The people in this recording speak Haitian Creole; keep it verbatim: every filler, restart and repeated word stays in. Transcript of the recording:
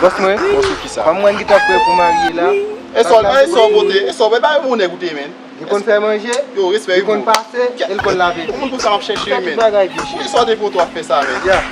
Bòs mwen, Bon, sou ki sa? Fanm mwen ki t ap prè pou marye la. E sa, e sa w pote, e sa w, e pa yon bon nèg ou te, men. Li konn fè manje, Yo, respè, li konn pase, e li konn lave. Yon moun konsa m ap chèche, Tout men. Bagay vye cheri. Poukisa w te foto ap fè sa, men? Ya.